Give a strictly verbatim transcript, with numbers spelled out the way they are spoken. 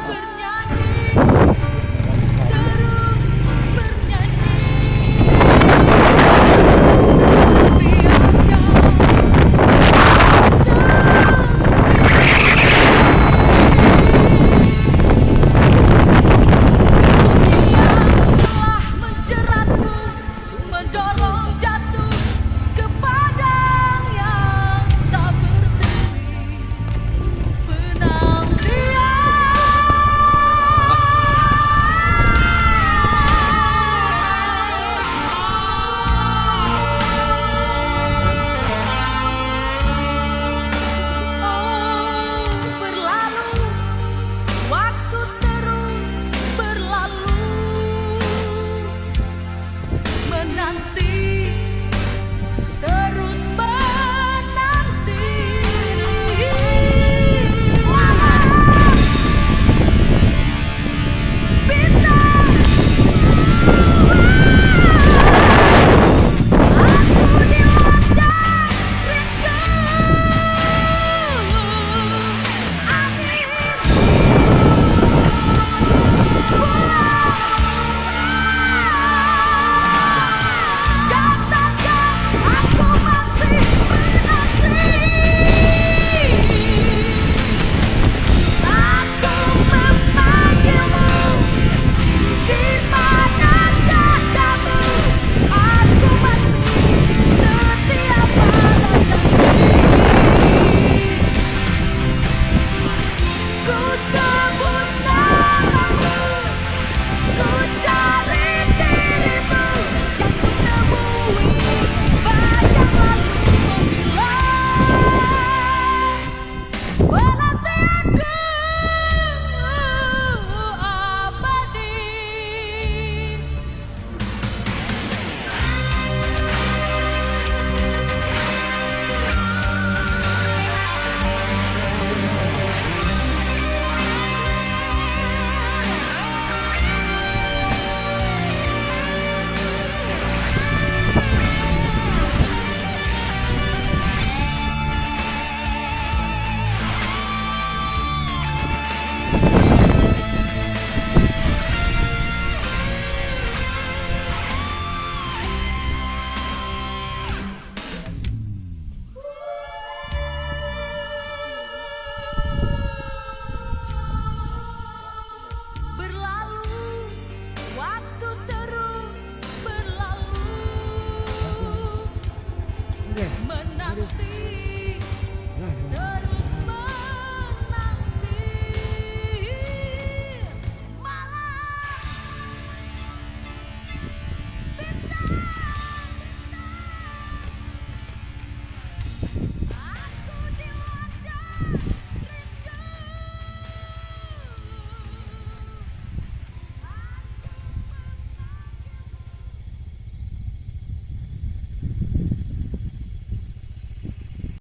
Bernyanyi, terus bernyanyi. Biarkan sunyi yang telah menjeratmu mendorong jatuh ke padang yang tak bertepi. Penantian. Oh, berlalu, waktu terus berlalu. Menanti, terus menanti. Bintang, aku dilanda rindu. Angin, Ku sebut namamu, ku cari dirimu, yang ku temui, bayang lalu menghilang. Penantianku abadi. Berlalu, waktu terus berlalu. Menanti, terus menanti. Malam. Bintang, bintang. Aku dilanda